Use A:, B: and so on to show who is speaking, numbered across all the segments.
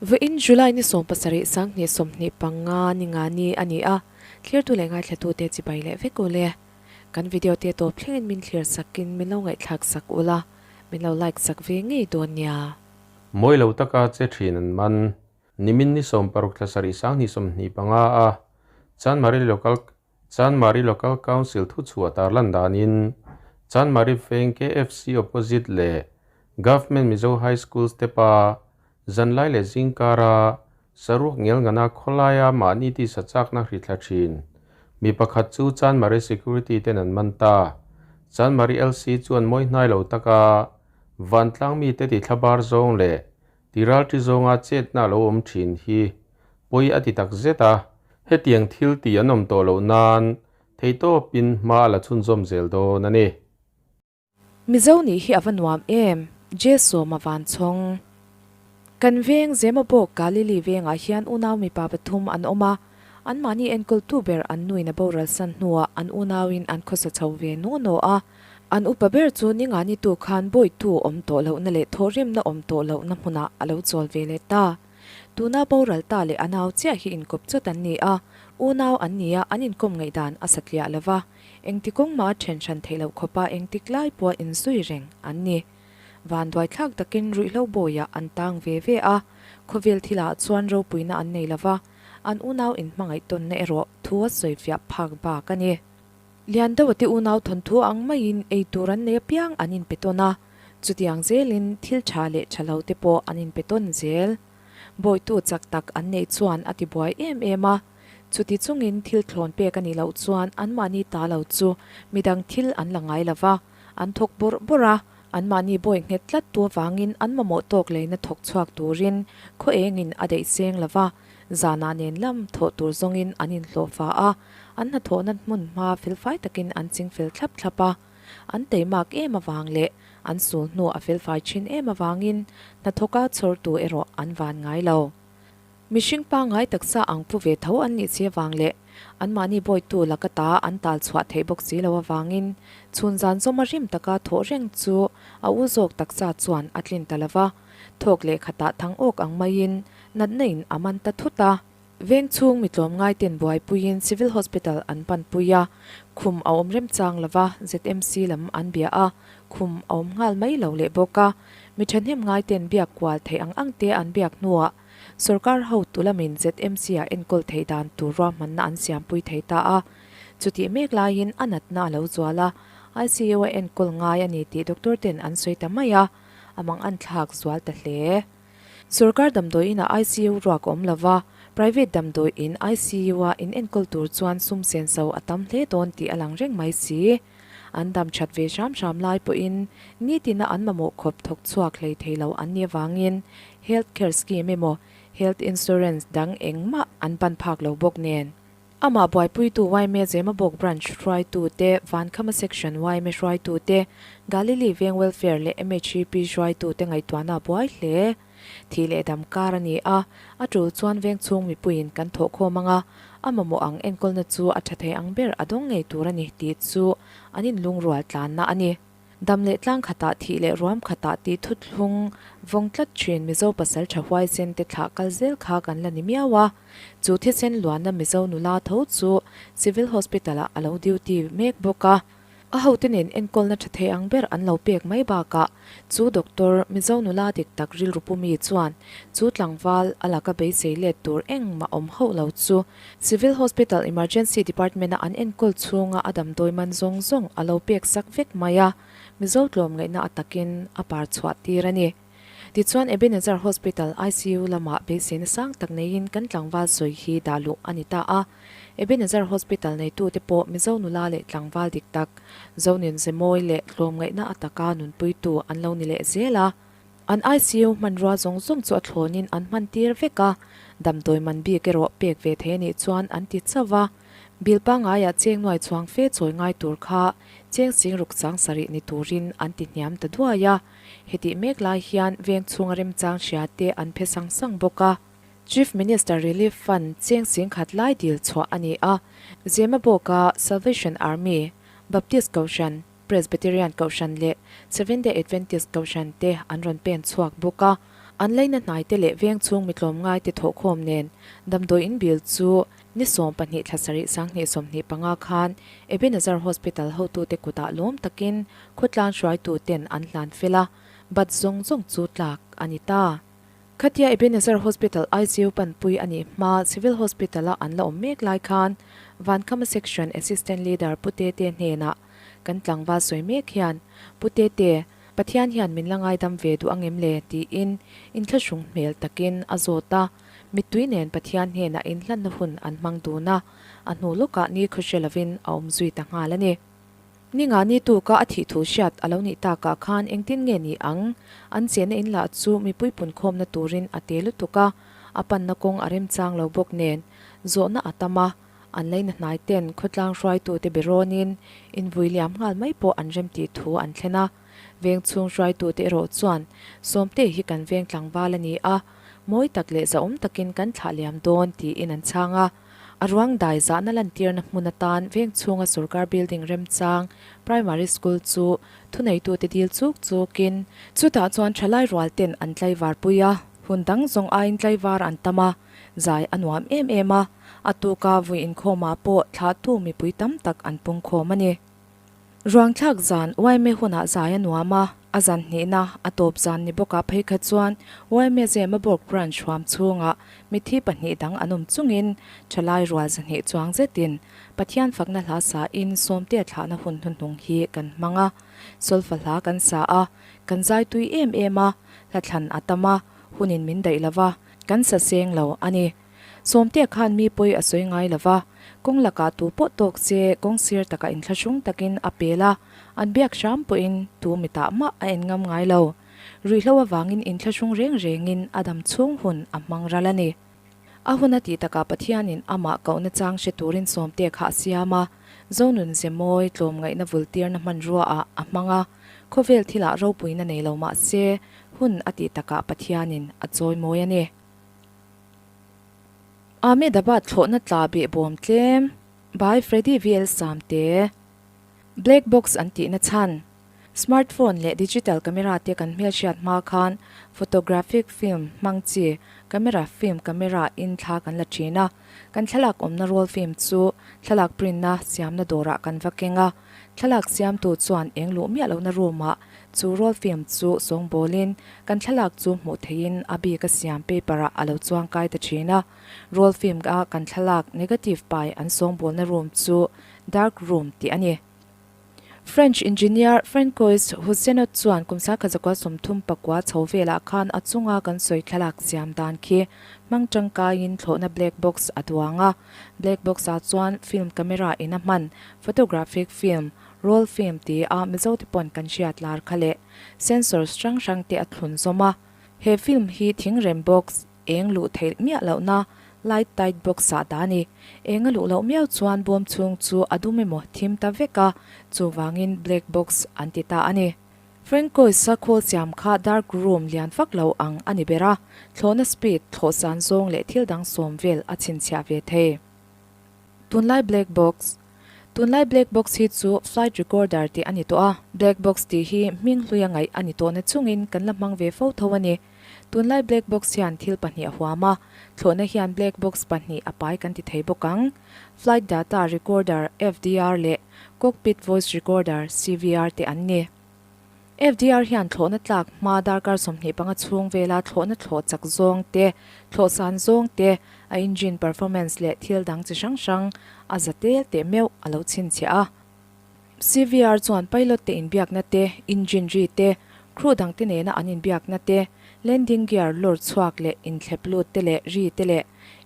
A: Vawiin July ni 17 2025 ni nga ni a ni a, thlirtu leh ngaithlatute chibai leh vek u le. Kan video te tawp thlengin min thlir sakin min lo ngaihthlak sak ula, min lo like sak ve ngei dawn nia.
B: Mawi lo taka che thin an man. Nimin ni 16 thla sarih 2025 a Chanmari Local Chanmari Local Council thuchhuah tarlan danin Chanmari Veng KFC opposite leh Government Mizo High School step-a zanlai leh zingkara saruak ngelngana khawlaia mahni tisa chakna hri thla thin mi pakhat chu Chanmari Security ten an man ta. Chanmari LC chuan mawi hnai lo taka vantlang mite ti thlabar zawng leh Tiralṭi zawnga chetna a lo awm ṭhin hi pawi a ti tak zet a, hetiang thil tih an awm tawh loh nan theihtawpin hma a la chhunzawm zel dawn a ni.
A: Mizo nih hi a va nuam em, Jesawma van chhawng. Kan veng Zemabawk Galili vengah hian unau mipa pathum an awm a, anmahni enkawltu ber an nuin a boral san hnuah an unauin an khawsa chho ve naw naw a. An upa ber chu Ningani tu khan bawitu awm tawh lohna leh thawhrimna awm tawh lohna hmunah a lo chawl ve leh ta. Tuna boral ta leh a nau chiah hi inkawp chawt an ni a, unau an ni a, an inkawm ngaihdan a satliah lo va, engti kawng mah a then hran theih loh khawpa engtik lai pawha inzui reng an ni. Vanduaithlak takin ruihhlo bawiah an tang ve ve a, khawvel thilah chuan ropuina an nei lo va, an unau inhmangaih tawnna erawh thu a sawifiah phak bak a ni. Lian deuh te unau thawnthu ang maiin ei tur an nei apiang an inpe tawn a, chutiang zelin thil tha leh tha lo te pawh an inpe tawn zel. Bawitu chak tak an neih chuan a tibuai em em a, chuti chungin thil thlawn pek a nih loh chuan anmahni ta lo chu midang thil an la ngai lo va, an thawk bawrh bawrh a, anmahni bawi nghet tlat tu avangin an mamawh tawk leina thawk chhuak turin khaw engin a daih seng lo va, Zanah nen lam thawh tur zawngin an inhlawhfa a, an hnathawhna hmun hma felfai takin an ching fel thlap thlap a. An teimak em avang leh an sul hnu a felfai thin em avangin hnathawka chhawrtu erawh an van ngai lo. Mihring pangngai taksa ang pu ve tho an nih si avang leh anmahni bawitu laka ta an tal chhuah theih bawk si lo avangin chhun zan zawma rim taka thawh reng chu a u zawk taksa chuan a tlin ta lo va. Thawk leh khatah thang awk ang maiin natna in a man ta thut a. Veng chhung mi tlawmngai ten buaipuiin Civil Hospital an panpui a, khum a awm remchang lova ZMC lam an bia a, khum a awm nghal mai lo leh bawk a. Mi thahnem ngai ten biak kual theih ang ang te an biak hnuah sawrkar hotu lamin ZMC ah enkawl theih dan tur ruahmanna an siampui thei ta a. Chutih mek laiin a natna a lo zual a, ICU a enkawl ngai a ni tih doctor ten an sawi ta mai a. a mang an thlak zual ta hle. Sorkar damdawi inah ICU ruak a awm lo va, private damdawi in ICU-a in enkawl tur chuan sum senso a tam hle dawn tih a lang reng mai si. An dam that ve hram hram lai pawhin nitina an mamawh khawp thawk chhuak hlei thei lo an nih avangin health care scheme emaw health insurance dang engmah an ban phak lo bawk nen. Amah buaipuitu yma Zemabawk Branch hruaitute, Vankhama Section yma hruaitute, Galilee Veng Welfare leh MHEP hruaitute ngaihtuahna a buai hle. Thih leh dam kar a ni a, a tul chuan veng chhung mipuiin kan thawhkhawm ang a, a mamawh ang enkawlna chu a tha thei ang ber a dawng ngei tur a ni tih chu an inlungrual tlanna a ni. Dam leh tlang khatah thih leh ruam khatah tih thuthlung vawng tlat thin Mizo pasal tha huaisen te thlah kal zel kha kan la ni miau a. Chu thisen luanna Mizo nula tho chu Civil Hospital ah a lo duty mek bawk a. A hote nen enkawlna tha thei ang ber an lo pek mai bakah chu doctor Mizo nula dik tak rilru pumi chuan chu tlangval a laka beisei let tur engmah awm hauh lo chu Civil Hospital Emergency Department-a an enkawl chhunga a damdawi man zawng zawng a lo pek sak vek mai a, Mizo tlawmngaihna a takin a par chhuah tir a ni. Tichuan Ebenezer Hospital ICU lamah beiseina sang tak neiin kan tlangval sawi hi dah luh a ni ta a. Ebenezer Hospital neitute pawh Mizo nula leh tlangval dik tak, Zonin Zemawi leh tlawmngaihna a taka nunpuitu an lo ni leh zel a. An ICU hmanrua zawng zawng chu a thlawnin an hman tir vek a, damdawi man bik erawh pek ve thei a nih chuan an ti chauh a. Bill pangaiah cheng nuai chhuang fe chawi ngai tur kha cheng sing ruk chang sarih ni turin an ti hniam ta duai a. Hetih mek lai hian veng chhunga remchang hria te an phe sang sang bawk a. Chief Minister Relief Fund cheng sing khat lai dil chhuah a ni a, Zemabawka Salvation Army, Baptist Kohhran, Presbyterian Kohhran leh Seventh-day Adventist Kohhran te an rawn pen chhuak bawk a. An laina hnaite leh veng chhung mi tlawmngaite thawhkhawm nen damdawi in bill chu ni 12 thla sarih 2025 khan Ebenezer Hospital hotute kutah lawm takin khawtlang hruaituten an hlan fel a, bat zawng zawng chu tlak a ni ta. Khatia Ebenezer Hospital ICU panpui a nih hma Civil Hospital-a an la awm mek lai khan Vankhama Section Assistant Leader Pu Tete hnenah kan tlangval sawi mek hian Pu Tete, Pathian hian min la ngaidam ve duh angem le? tiin inthlahrung hmel takin a zawt a. Mittui nen Pathian hnenah inhlanna hun an hmang dun a, a hnu lawkah ni khawhre lovin a awm zui ta nghal a ni. Ni nga ni tuka a thih thu hriat a lo nih takah khan engtin nge ni ang? An chenna in lah chu mipui punkhawmna turin a te lutuk a, a panna kawng a remchang lo bawk nen zawhna a tam a, an leina hnai ten khawtlang hruaitute be rawnin invui liam nghal mai pawh an remtih thu an thlen a. Veng chhung hruaitute erawh chuan Sawmte hi kan veng tlangval a ni a, mawi tak leh zahawm takin kan thlah liam dawn tiin an chhang a. A ruang dai zahna lantirna hmun atan veng chhunga sorkar building remchang Primary School chu thuneitute dil chuk chukin chutah chuan thalai rual ten an tlaivar pui a, hun dang zawng aiin tlaivar an tam a, zai a nuam em em a, a tuka vui inkhawmah pawh thlahtu mipui tam tak an pungkhawm a ni. Ruangthlak zan yma hunah zai a nuam a, a zan hnihna a tawp zan ni bawkah phei kha chuan yma Zemabawk branch huam chhungah mithi pahnih dang an awm chungin thalai rual zahnih chuang zetin Pathian fakna hla sain Sawmtea thlahna hun hnuhnung hi kan hmang a, solfa hla kan sa a, kan zai tui em em a, hla thlan a tam a, hunin min daih lo va, kan sa seng lo a ni. Sawmtea khan mi pawi a sawi ngai lo va, kawng lakah tu pawh tawk che kawng sir takah inthlahrung takin a pel a, an biak hram pawhin tu mitah mah a en ngam ngai lo. Ruihhlo avangin inthlahrung reng rengin a dam chhung hun a hmang ral a ni. A hun a tih takah Pathianin amah kohna chang hre turin Sawmtea kha a siam a, Zonun ze mawi tlawmngaihna vultirna hmanrua ah a hmang a, khawvel thilah ropuina nei lo mah se hun a tih takah Pathianin a chawimawi a ni. Ahmedabad thlawhna tla behbawm tlem by Freddy VL Samte. Black box an tihna chhan. Smartphone leh digital camera te kan hmelhriat hma khan photographic film hmang chi camera film camera in thla kan la thin a. Kan thlalak awmna roll film chu thlalak print na siamna dawrah kan va keng a. Thlalak siamtu chuan eng luh miah lohna room ah chu roll film chu sawngbawlin kan thlalak chu hmuh theihin a bik a siam paper ah a lo chuang kai ta thin a. Roll film a kan thlalak negative pai an sawngbawlna room chu dark room tih a ni. French engineer Francois Hussenot chuan kum sakha zakua 34 chho velah khan a chunga kan sawi thlalak siam dan khi hmang tangkaiin thlawhna black box a duang a. Black box ah chuan film camera in a hman photographic film, roll film ti a Mizo te pawn kan hriat lar kha leh sensors hrang hrang te a thlun zawm a. He film hi thingrem box, eng luh theih miah lohna light tight box ah dah a ni. Eng a luh loh miau chuan bawm chhung chu a dum emaw thim ta vek a, chuvangin black box an ti ta a ni. Francois-a khawl siam kha dark room lian vak lo ang a ni ber a, thlawhna speed, thlawh san zawng leh thil dang sawm vel a chhinchhiah ve thei. Tunlai black box Tunlai black box hi chu flight recorder tih a ni tawh a, black box tih hi hming hluia ngaih a ni tawh na chungin kan la hmang ve fo tho a ni. Tunlai black box hian thil pahnih a huam a, thlawhna hian black box pahnih a pai kan ti thei bawk ang. Flight data recorder, FDR, leh cockpit voice recorder, CVR, te an ni. FDR hian thlawhna tlak hma darkar 25 chhung vela thlawhna thlawh chak zawng te, thlawh san zawng te, a engine performance leh thil dang chi hrang hrang a za tel teh meuh a lo chhinchhiah a. CVR chuan pilot te inbiakna te, engine ri te, crew dang te nena an inbiakna te, landing gear lawr chhuak leh inthlep lut te leh ri te leh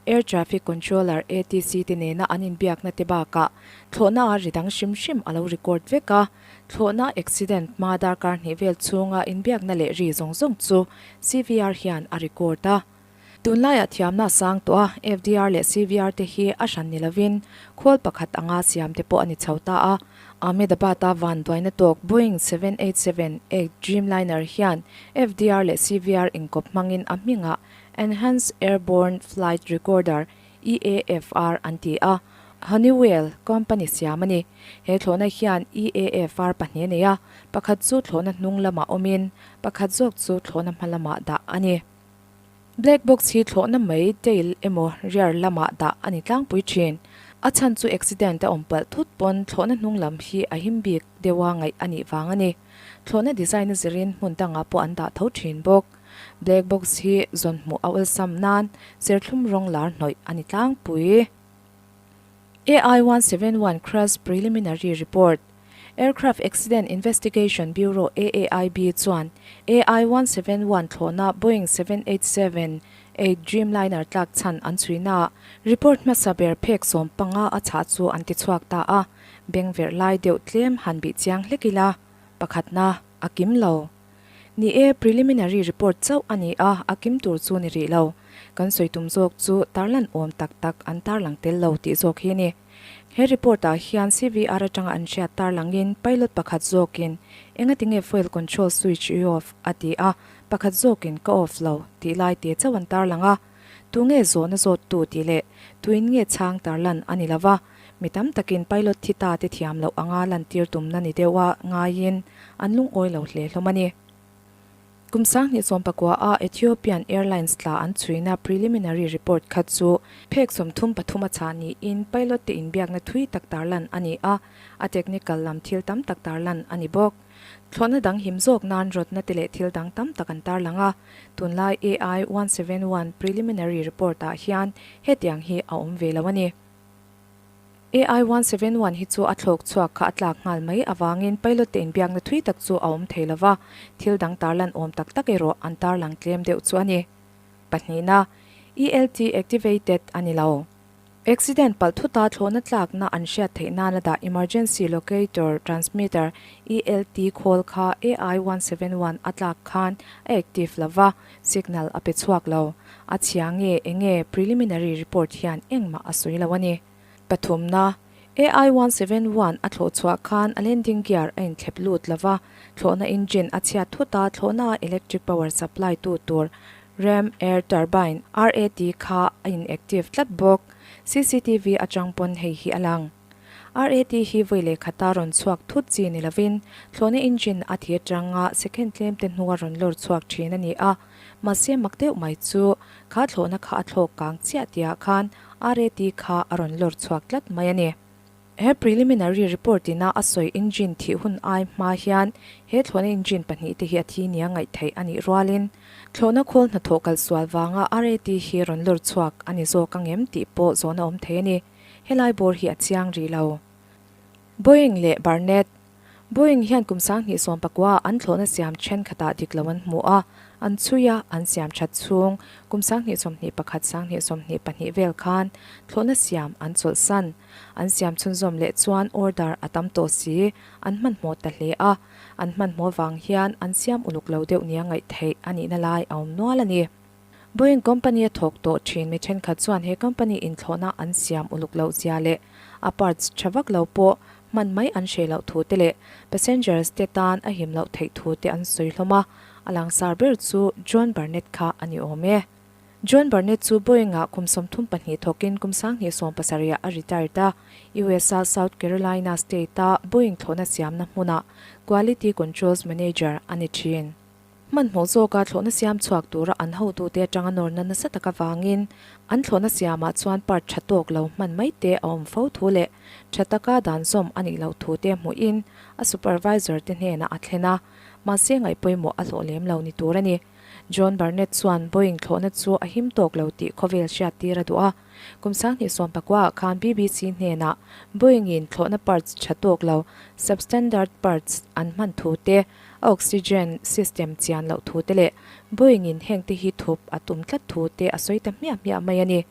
A: air traffic controller, ATC, te nena an inbiakna te bakah thlawhna a ri dang hrim hrim a lo record vek a. Thlawhna accident hma darkar hnih vel chhunga inbiakna leh ri zawng zawng chu CVR hian a record a. Tunlaiah thiamna a sang tawh a, FDR leh CVR te hi a hran ni lovin khawl pakhat anga siam te pawh a ni chho ta a. Ahmedabad-a vanduaina tawk Boeing 787-8 Dreamliner hian FDR leh CVR inkawp hmangin a hmingah Enhanced Airborne Flight Recorder, EAFR, an ti a, Honeywell company siam a ni. He thlawhna hian EAFR pahnih a nei a, pakhat chu thlawhna hnung lamah awmin pakhat zawk chu thlawhna hma lamah dah a ni. Black box hi thlawhna mai tail emaw rear lamah dah a ni tlangpui thin. A chhan chu accident a awm palh thut pawn thlawhna hnung lam hi a him bik deuha ngaih a nih vang a ni. Thlawhna design a zirin hmun dangah pawh an dah tho thin bawk. Black box hi zawn hmuh a awlsam nan serthlum rawng lar hnawih a ni tlangpui. AI 171 Crash Preliminary Report, Aircraft Accident Investigation Bureau, AAIB, chuan AI 171 thlawhna Boeing 787-8 Dreamliner tlak chhan an chhuina report hmasa ber phek 15 a chhah chu an ti chhuak ta a, beng verh lai deuh tlem han bih chiang hlek ila, pakhatna a kim lo. Ni e, preliminary report chauh a ni a, a kim tur chu ni rih lo. Kan sawi tum zawk chu tarlan awm tak tak an tarlang tel lo tih zawk hi a ni. He report ah hian CVR atanga an hriat tarlangin pilot pakhat zawkin engati nge fuel control switch i off a ti a, pakhat zawkin ka off lo tih lai te chauh an tarlang a. Tunge zawhna zawttu tih leh tuin nge chhang tarlan a ni lova, mi tam takin pilot thi ta te thiam loh anga lantir tumna ni deuha ngaiin an lungawi lo hle hlawm a ni. Kum 2019 a Ethiopian Airlines tla an chhuina preliminary report kha chu phek 33 a chhah niin pilot te inbiakna thui tak tarlan a ni a, a technical lam thil tam tak tarlan a ni bawk. Thlawhna dang him zawk nan rawtna te leh thil dang tam tak an tarlang a, tunlai AI 171 preliminary report ah hian hetiang hi a awm ve lo a ni. AI 171 hi chu a thlawk chhuak kha a tlak nghal mai avangin pilot te inbiakna thui tak chu a awm thei lova, thil dang tarlan awm tak tak erawh an tarlang tlem deuh chu a ni. Pahnihna, ELT activated a ni lo. Accident palh thuta thlawhna tlakna an hriat theih nana dah Emergency Locator Transmitter, ELT, khawl kha AI 171 a tlak khan a active lova, signal a pe chhuak lo. A chhia nge enge preliminary report hian engmah a sawi lo a ni. Pathumna, AI 171 a thlawh chhuah khan a landing gear a inthlep lut lo va, thlawhna engine a chhiat thut a, thlawhna a electric power supply tu tur Ram Air Turbine, RAT, kha a inactive tlat bawk. CCTV atang pawn hei hi a lang. RAT hi vawi leh khata rawn chhuak thut chi ni lovin, thlawhna engine a thi atanga second tlem te hnua rawn lawr chhuak thin a ni a. Mahse mak deuh mai chu, kha thlawhna kha a thlawk kang chiah tihah khan RAT kha a rawn lawr chhuak tlat mai a ni. He preliminary report ina a sawi engine thih hun ai hma hian he thlawhna engine pahnihte hi a thi nia ngaih theih a nih rualin, thlawhna khawl hnathawh kalsual vanga RAT hi rawn lawr chhuak a ni zawk ang em tih pawh zawhna awm thei a ni. Helai bawr hi a chiang rih lo. Boeing leh Barnett Boeing hian kum 2019 an thlawhna siam thenkhatah dik lo an hmu a, an chhui a, an siam that chhung kum 2021, 2022 vel khan thlawhna siam an chawlhsan. An siam chhunzawm leh chuan order a tam tawh si, an hmanhmawh ta hle a, an hmanhmawh vang hian an siam uluk lo deuh nia ngaih theih a nihna lai a awm nual a ni. Boeing company a thawk tawh thin mi thenkhat chuan he company inthlawhna an siam uluk loh zia leh a parts tha vak lo pawh hman mai an hreh loh thu te leh passengers te tan a him loh theih thu te an sawi hlawm a, a langsar ber chu John Barnett kha a ni awm e. John Barnett chu Boeing-ah kum 32 thawkin kum 2017 ah a retired a, US-a South Carolina State-a Boeing thlawhna siamna hmunah Quality Controls Manager a ni thin. Hmanhmawh zawka thlawhna siam chhuak tura an hotute atanga nawrna nasa tak avangin an thlawhna siamah chuan part tha tawk lo hman mai te a awm fo thu leh tha taka dan zawm a nih loh thu te hmuhin a supervisor te hnenah a thlen a, mahse ngaihpawimawh a hlawh lem lo ni tur a ni. John Barnett chuan Boeing thlawhna chu a him tawk lo tih khawvel hriattir a duh a. Kum 2019 ah khan BBC hnenah Boeing-in thlawhna parts tha tawk lo, substandard parts, an hman thu te, a oxygen system chian loh thu te leh Boeing-in hengte hi thup a tum tlat thu te a sawi ta hmiah hmiah mai a ni.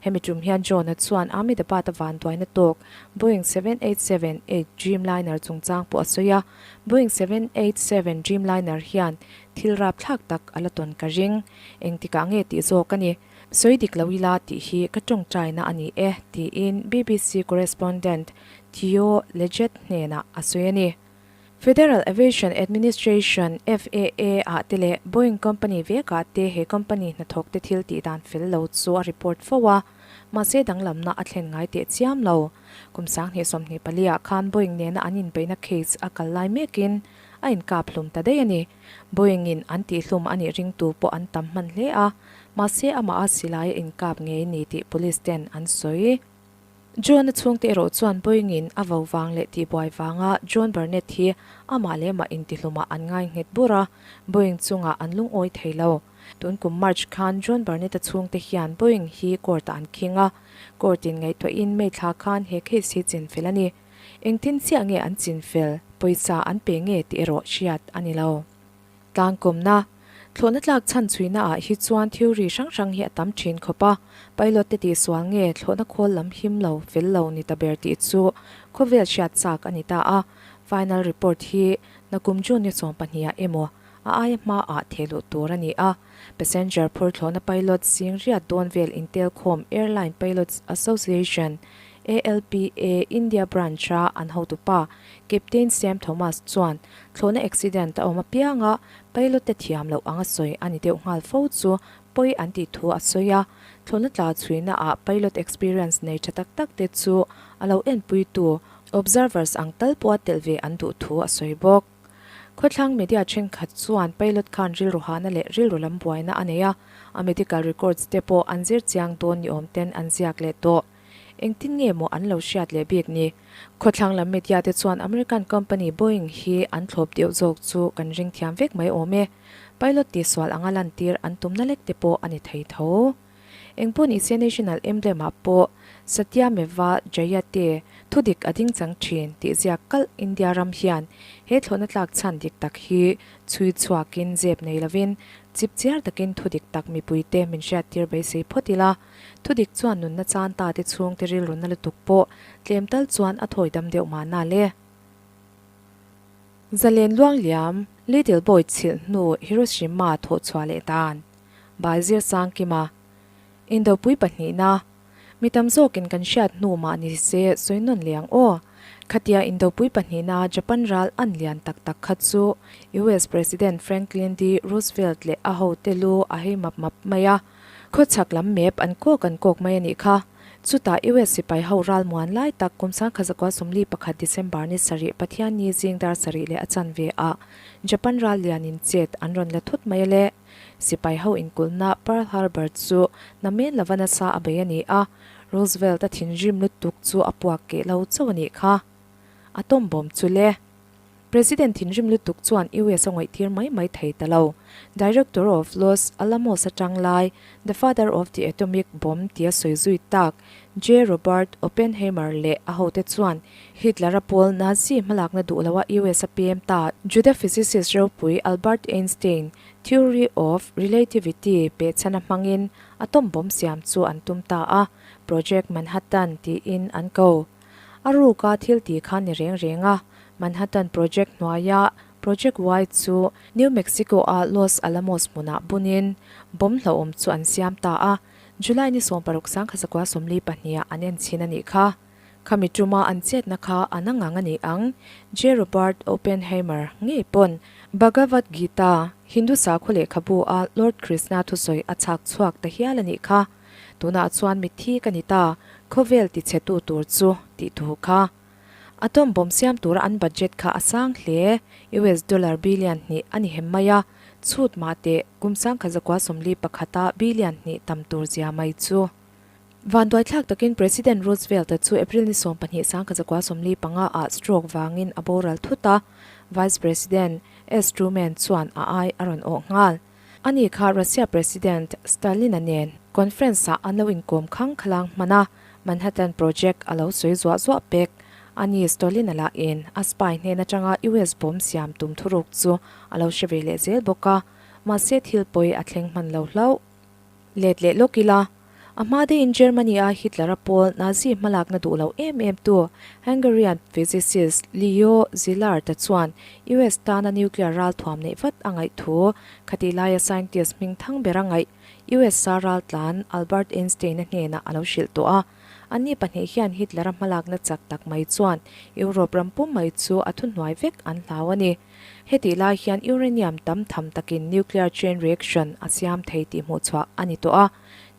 A: Hemi tum hian John-a chuan Ahmedabad-a vanduaina tawk Boeing 787-8 Dreamliner chungchang pawh a sawi a, Boeing 787 Dreamliner hian thil rapthlak tak a la tawn ka ring. Engtikah nge tih zawk a ni? Sawi dik lo ila tih hi ka tawngtaina a ni e, tiin BBC correspondent Theo Leggett hnenah a sawi a ni. Federal Aviation Administration, FAA, ah te leh Boeing company vekah te he company hnathawk te thil tih dan fel lo chu a report fo a, mahse danglamna a thlen ngai teh chiam lo. Kum 2024 ah khan Boeing nena an inbeihna case a kal lai mekin a inkap hlum ta daih a ni. Boeing-in an tihhlum a nih ringtu pawh an tam hman hle a, mahse amah a silai a inkap ngei ni tih police ten an sawi. John-a chhungte erawh chuan Boeing-in a vo vang leh tihbuai vanga John Burnett hi amah leh amah intihlumah an ngai nghet bur a, Boeing chungah an lungawi thei lo. Tun kum March khan John Burnett-a chhungte hian Boeing hi court-ah an khing a, court-in ngaihtuahin May thla khan he case hi chinfel a ni. Engtin chiah nge an chinfel, pawisa an pe nge tih erawh hriat a ni lo. Tlangkawmna, Thlawhna tlak chhan chhuina ah hi chuan theory hrang hrang hi a tam thin khawp a, pilot te tihsual nge thlawhna khawl lam him lo, fel lo ni ta ber tih chu khawvel hriat chak a ni ta a. Final report hi nakum June ni 12 ah emaw a aia hma ah thehluh tur a ni a. Passenger phur thlawhna pilot zing riat dawn vel intelkhawm Airline Pilots Association, ALPA, India Branch-a an hotupa Captain Sam Thomas chuan thlawhna accident a awm apianga pilot te thiam loh anga sawi a ni deuh nghal fo chu pawi an tih thu a sawi a. Thlawhna tla chhuina ah pilot experience nei tha tak tak te chu a lo enpuitu observers ang tal pawha telh ve an duh thu a sawi bawk. Khawthlang media thenkhat chuan pilot khan rilru hahna leh rilru lam buaina a nei a, a medical records te pawh an zir chiang dawn ni awm ten an ziak leh tawh. Engtin nge maw an lo hriat leh bik ni? Khawthlang lam media te chuan American company Boeing hi an thlawp deuh zawk chu kan ring thiam vek mai awm e. Pilot tihsual anga lantir an tumna lek te pawh a ni thei tho. Engpawh nise National Emblem ah pawh Satyameva Jayate thudik a ding chang thin tih ziak kalh India ram hian he thlawhna tlak chhan dik tak hi chhui chhuakin zep nei lovin chip chiar takin thudik tak mipuite min hriattir beisei phawt ila. Thudik chuan nunna chan ta te chhungte rilruna lutuk pawh tlem tal chuan a thawi dam deuh mahna le. Zalen Luangliam, Little Boy chhilh hnu Hiroshima thawh chhuah leh dan, By Zirsangkima, Indopui pahnihna, Mi tam zawkin kan hriat hnu mah ni se sawi nawn leh ang aw. Khatia Indopui pahnihna Japan ral an lian tak tak kha chu US President Franklin D. Roosevelt leh a hote lu a hei map map mai a. Khawchhak lam map an kawk an kawk mai a nih kha. Chutah US sipai ho ral muan lai tak kum 1941 December ni sarih Pathianni zing dar sarih leh a chanve ah Japan ral lian in chet an rawn la thut mai a le. Sipai ho inkulhna Pearl Harbor chu namen lova nasa a bei a ni a, Roosevelt a thinrim lutuk chu a puak keh lo chauh a nih kha. Atom bomb chu le. President thinrim lutuk chuan US a ngawihtir mai mai thei ta lo. Director of Los Alamos atang lai, the father of the atomic bomb tia sawi zui tak J. Robert Oppenheimer leh a hote chuan Hitler-a pawl Nazi hmalakna duh loa US a pem ta Juda physicist ropui Albert Einstein theory of relativity pehchhana hmangin atom bomb siam chu an tum ta a, Project Manhattan tiin an ko. A ruka thil tih kha ni reng reng a, Manhattan Project hnuaia Project Y chu New Mexico-a Los Alamos hmunah bunin bomb hlauhawm chu an siam ta a, July ni 16 1942 ah an en chhin a nih kha. Khami tuma an chetna kha an a ngang a ni ang, J. Robert Oppenheimer ngei pawn Bhagavad Gita, Hindu sakhaw lehkhabu-a Lord Krishna thusawi a chhak chhuak ta hial a nih kha. Tunah chuan mitthi ka ni ta, khawvel tichhetu tur chu tih thu kha. Atom bomb siam tura an budget kha a sang hle, US dollar billion hnih a ni hem mai a, chhut mah teh kum 1941 a billion hnih tam tur zia mai chu. Vanduaithlak takin President Roosevelt-a chu April ni 12 1945 ah stroke vangin a boral thut a, Vice President S. Truman chuan a ai a rawn awh nghal. Ani kha Russia President Stalin-a nen conference-ah an lo inkawm khang khalang hman a, Manhattan Project a lo sawi zuah zuah pek. Ani Stalin-a lahin a spy hnen atanga US bomb siam tum thuruk chu a lo hre ve leh zel bawk a, mahse thil pawi a thleng hman lo hlauh. Let leh lawk ila. A hma deuhin Germany-a Hitler-a pawl Nazi hmalakna duh lo em em tu Hungarian physicist Leo Szilard-a chuan US tana nuclear ralthuam neih vat a ngaih thu khatih laia scientist hming thang bera ngaih US-a raltlan Albert Einstein-a hnenah a lo hrilh tawh a. Anni pahnih hian Hitler-a hmalakna chak tak mai chuan Europe ram pum mai chu a thuhnuai vek an hlau a ni. Hetih lai hian uranium tam tham takin nuclear chain reaction a siam thei tih hmuhchhuah a ni tawh a.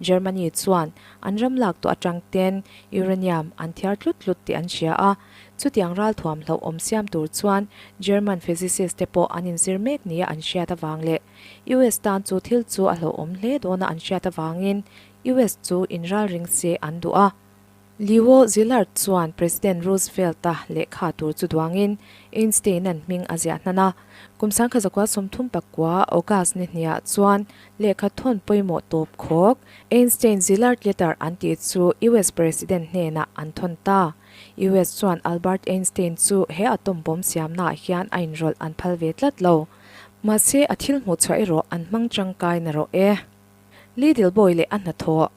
A: Germany chuan an ram lak tawh atang ten uranium an thiar tlut tlut tih an hria a. Chutiang ralthuam hlauhawm siam tur chuan German physicist te pawh an inzir mek nia an hriat avang leh US tan chu thil chu a hlauhawm hle dawna an hriat avangin US chu inralring se an duh a. Leo Szilard chuan President Roosevelt-a lehkha tur chu duangin Einstein-a'n hming a ziah hnan a. Kum sangkha zakua 39 August ni hniah chuan lehkha thawn pawimawh tawp khawk Einstein-Szilard Letter an tih chu US President hnenah an thawn ta. US chuan Albert Einstein chu he atom bomb siamnaah hian a inrawlh an phal ve tlat lo. Mahse a thil hmuh chhuah erawh an hmang tangkai na rawh e. Lidl Boy leh a hnathawh.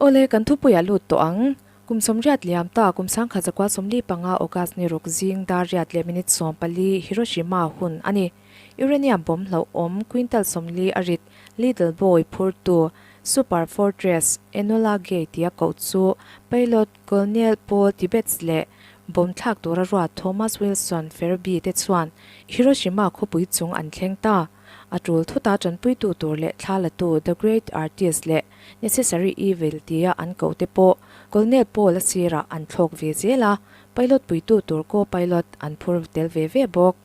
A: Awle, kan thupuiah lut tawh ang. Kum 80 liam ta, kum 1945 August ni ruk zing dar riat leh minute 14 Hiroshima hun a ni. Uranium bomb hlauhawm quintal 40 a rit Lidl Boy phurtu Super Fortress Enola Gay tia koh chu pilot Colonel Paul Tibbets leh bomb thlak tura ruat Thomas Wilson Ferebee te chuan Hiroshima khawpui chung an thleng ta. A tul thuta tanpuitu tur leh thla latu The Great Artist leh Necessary Evil tia an koh te pawh Colonel Paul a sirah an thlawk ve zel a, pilot puitu tur co-pilot an phur tel ve ve bawk.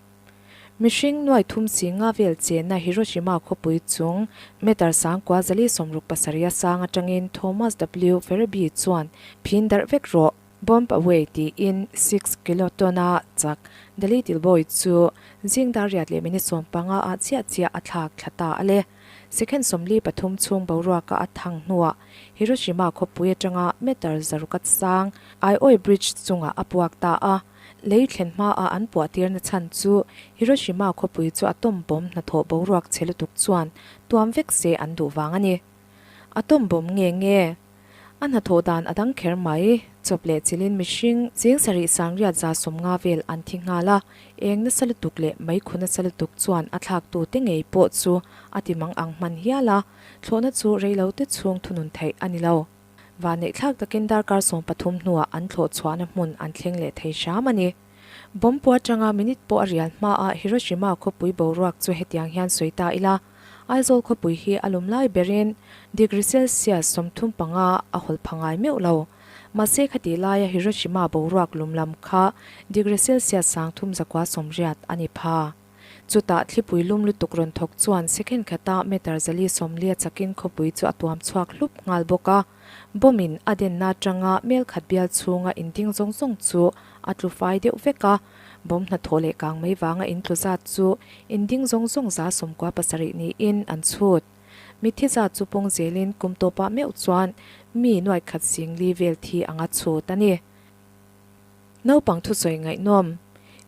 A: Mihring nuai thum si nga vel chenna Hiroshima khawpui chung meter sangkua 467 a sang atangin Thomas W. Ferebee chuan phin darh vek rawh. Bomb away tiin six kiloton-a chak The Little Boy chu zing dar riat leh minute 15 ah chiah chiah a thlak thla ta a le. Second 43 chhung boruaka a thang hnuah Hiroshima khawpui atanga meter zarukat sang Aioi Bridge chungah a puak ta a. Lei thlen hmaah an puah tirna chhan chu Hiroshima khawpui chu atom bomb hnathawh boruak chhe lutuk chuan tuam vek se an duh vang a ni. Atom bomb nge nge? A hnathawh dan a dang kher mai. Chawp leh chilin mihring cheng sarih sangriat 150 vel an thi nghal a, eng nasa lutuk leh meikhu nasa lutuk chuan a thlaktute ngei pawh chu a ti mang ang hman hial a, thlawhna chu reilote chhung thunun theih a ni lo. Vanneih thlak takin darkar 13 hnuah an thlawh chhuahna hmun an thleng leh thei hram a ni. Bomb pua atanga minute pawh a rial hmaah Hiroshima khawpui boruak chu hetiang hian sawi ta ila, Aizawl khawpui hi a lum lai berin degree Celsius 35 a hawlh pha ngai meuh lo. Mahse khatih laia Hiroshima boruak lum lam kha degree Celsius 3980 a ni pha. Chutah thlipui lum lutuk rawn thawk chuan second khata meter 440 a chakin khawpui chu a tuam chhuak hlup nghal bawk a. Bomb in a denna atanga mel khat bial chhunga in ding zawng zawng chu a tlu fai deuh vek a. Bomb hnathawh leh kang mai vanga in tlu zat chu in ding zawng zawng 97 niin an chhut. Mitthi zat chu pawng zelin kum tawpah meuh chuan mi nuai khat singli vel thi anga chhut a ni. Naupang thusawi ngaihnawm.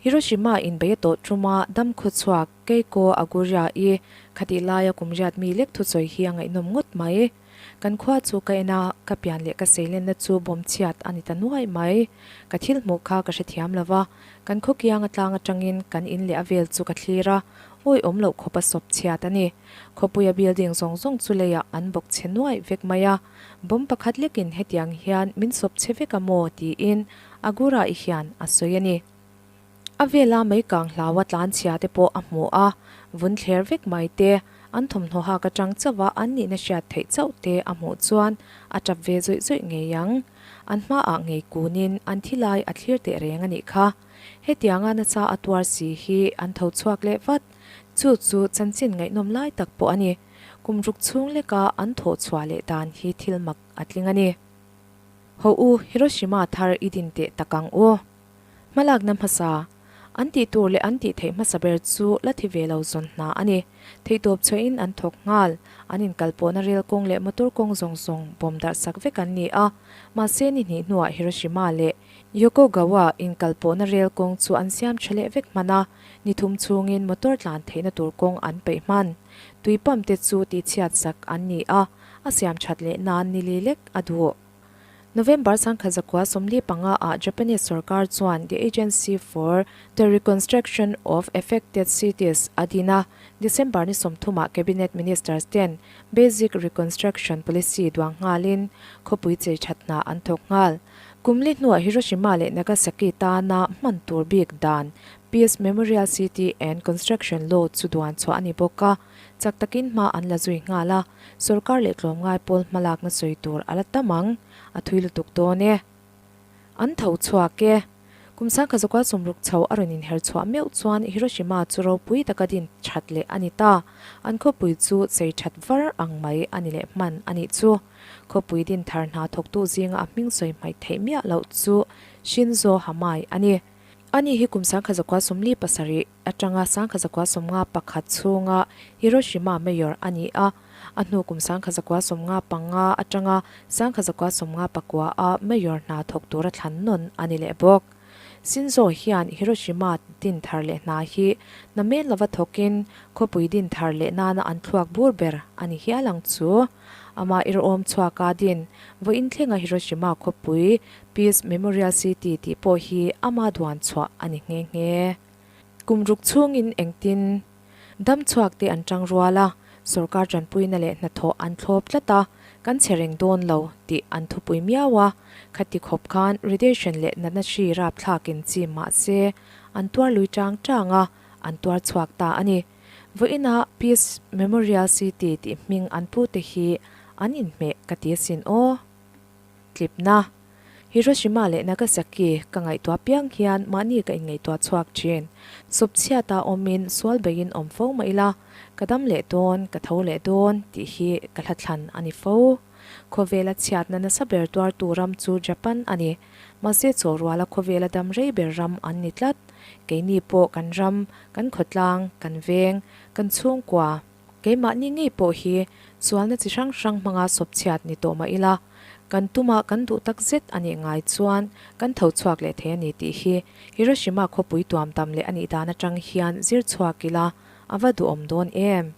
A: Hiroshima in bei a tawh tuma dam khawchhuak Keiko Agura-i khatih laia kum riat mi lek thusawi hi a ngaihnawm ngawt mai. Kan khua chu ka en a, ka pian leh ka seilenna chu bawm chhiat a ni ta nuai mai. Ka thil hmuh kha ka hrethiam lo va, kan khaw kiang atlang atangin kan in leh a vel chu ka thlir a, awi awm loh khawpa sawp chhiat a ni. Khawpuia building zawng zawng chu leiah an bawk chhe nuai vek mai a, bomb pakhat lekin hetiang hian min sawp chhe vek a maw tiin Agura-i hian a sawi a ni. A vela mei kang hlaua tlan chhia te pawh a hmu a, vun thler vek mai te, an thawmhnaw hak atang chauh a an nihna hriat theih chauh te a hmuh chuan a tap ve zawih zawih ngei ang. An hmaah ngei kunin an thi lai a thlir teh reng a nih kha. Hetianga nasa a tuar si hi an tho chhuak leh vat. Chu chu chanchin ngaihnawm lai tak pawh a ni. Kum ruk chhung leka an thawh chhuah leh dan hi thil mak a tling a ni. Ho u, Hiroshima thar i din teh tak ang u. Hmalakna hmasa, An tih tur leh an tih theih hmasa ber chu la thi ve lo zawn hna a ni. Theihtawp chhuahin an thawk nghal. An inkalpawhna rel kawng leh motor kawng zawng zawng bawm darh sak vek an ni a. Mahse ni hnih hnuah Hiroshima leh Yokogawa inkalpawhna rel kawng chu an siam tha leh vek hman a, ni thum chhungin motor tlan theihna tur kawng an peih hman. Tui pump te chu tihchhiat sak an ni a, a siam that leh nan ni li lek a duh. November 1945 ah Japanese sorkar chuan The Agency for the Reconstruction of Affected Cities a din a, December ni 30 ah Cabinet Ministers ten Basic Reconstruction Policy duang nghalin khawpui chei that hna an thawk nghal. Kum li hnuah Hiroshima leh Nagasaki tana hman tur bik dan Peace Memorial City and Construction Law chu duan chhuah a ni bawk a, chak takin hma an la zui nghal a. Sorkar leh tlawmngai pawl hmalakna sawi tur a la tam ang, a thui lutuk dawn e. An tho chhuak e. Kum sangkha zakua sawmruk chho a rawn inher chhuah meuh chuan Hiroshima chu ropui taka din that leh a ni ta. An khawpui chu chei that var ang mai a ni leh hman a nih chu. Khawpui din thar hna thawktu zinga a hming sawi hmaih theih miah loh chu Shinzo Hamai a ni. Ani hi kum sangkha zakua 47 atanga sangkha zakua 51 chhunga Hiroshima Mayor a ni a, a hnu kum sangkha zakua 55 atanga sangkha zakua 59 a Mayor hna thawk tura thlan nawn a ni leh bawk. Shinzo hian Hiroshima din thar leh hna hi namen lova thawkin khawpui din thar leh nana an thluak bur ber a ni hial ang chu. Amah irhawm chhuaka din vawiin thlenga Hiroshima khawpui Peace Memorial City tih pawh hi ama duan chhuah a ni nghe nghe. Kum ruk chhungin engtin dam chhuak te an tang rual a, sorkar tanpuina leh hnathawh an thlawp tlat a, kan che reng dawn lo tih an thupui miau a, khati khawp khan radiation leh natna hri rapthlakin chim mah se an tuar lui tang tang a, an tuar chhuak ta a ni. Vawiinah Peace Memorial City tih hming an pu te hi an inhmeh ka ti asin aw. Tlipna. Hiroshima leh Nagasaki ka ngaihtuah piang hian mahni ka inngaihtuah chhuak thin. Sawp chhiata awmin sual beiin awm fo mah ila, ka dam leh dawn, ka tho leh dawn tih hi ka hlathlan a ni fo. Khawvela chhiatna nasa ber tuartu ram chu Japan a ni. Mahse chaw ruala khawvela dam rei ber ram an ni tlat. Keini pawh kan ram, kan khawtlang, kan veng, kan chhungkua, Keimahni ngei pawh hi sualna chi hrang hrang hmanga sawp chhiat ni tawh mah ila, kan tuma kan duh tak zet a nih ngai chuan kan tho chhuak leh thei a ni tih hi Hiroshima khawpui tuam tam leh a nih dan atang hian zir chhuak ila a va duhawm dawn em?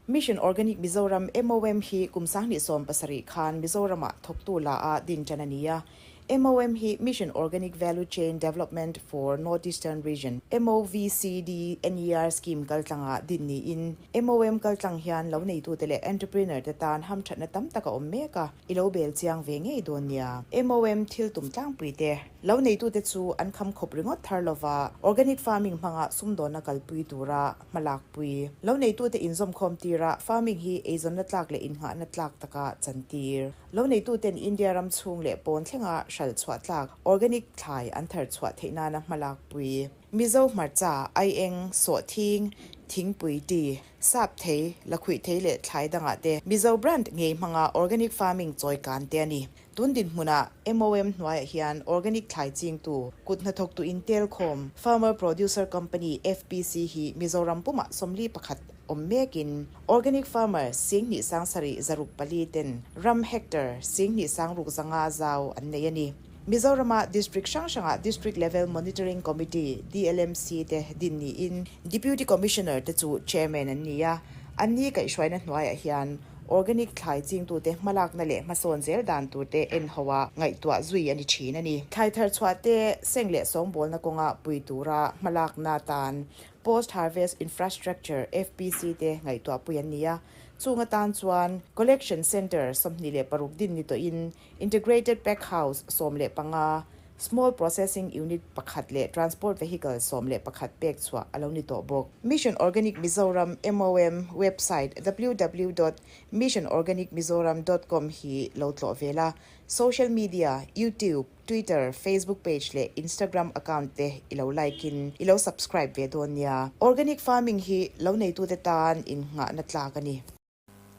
C: Mission Organic Mizoram, MOM, hi kum 2017 khan Mizoramah thawktu la a din tan a ni a. MOM hi Mission Organic Value Chain Development for North Eastern Region, MOVCDNER, scheme kaltlanga din niin, MOM kaltlang hian lo neitute leh entrepreneur te tan hamthatna tam tak a awm mek a, i lo bel chiang ve ngei dawn nia. MOM thil tum tlangpui te, lo neitute chu an kham khawp ringawt thar lova, organic farming hmanga sumdawnna kalpui tura hmalakpui. Lo neitute inzawmkhawm tira farming hi eizawnna tlak leh innghahna tlak taka chantir. Lo neituten India ram chhung leh pawn thlenga hralh chhuah tlak organic thlai an thar chhuah theih nana hmalakpui. Mizo hmarcha, aieng, sawhthing, thingpui, tea, sap thei, lakhuih thei leh thlai dangah te Mizo brand ngei hmanga organic farming chawi kan te a ni. Tun dinhmunah MOM hnuaiah hian organic thlai chingtu, kut hnathawktu intelkhawm, Farmer Producer Company, FPC, hi Mizoram pumah 41 awm mekin Organic farmer 27 604 ten ram hectare 26 500 zau an nei a ni. Mizorama District hrang hrangah District Level Monitoring Committee, DLMC, te din niin Deputy Commissioner te chu Chairman an ni a. Anni kaihhruaina hnuaiah hian organic thlai chingtute hmalakna leh hmasawn zel dan turte en ho a ngaihtuah zui a ni thin a ni. Thlai thar chhuah te seng leh sawngbawlna kawnga pui tura hmalakna tan Post Harvest Infrastructure, FPC, te ngaihtuahpui an ni a, chung atan chuan Collection Centre 26 din ni tawhin Integrated Pack House 15, Small Processing Unit pakhat leh Transport Vehicle 11 pek chhuah a lo ni tawh bawk. Mission Organic Mizoram, MOM, website www dot missionorganicmizoram dot com hi lo tlawh ve la, social media, YouTube, Twitter, Facebook page leh Instagram account te i lo like in i lo subscribe ve dawn nia. Organic farming hi lo neitute tan innghahna tlak a ni.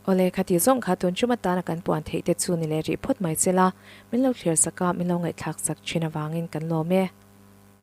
A: Awle, khati zawng kha tun chuma tana kan puan theih te chu ni leh rih phawt mai che la, min lo thlir sak a, min lo ngaihthlak sak thin avangin kan lawm e.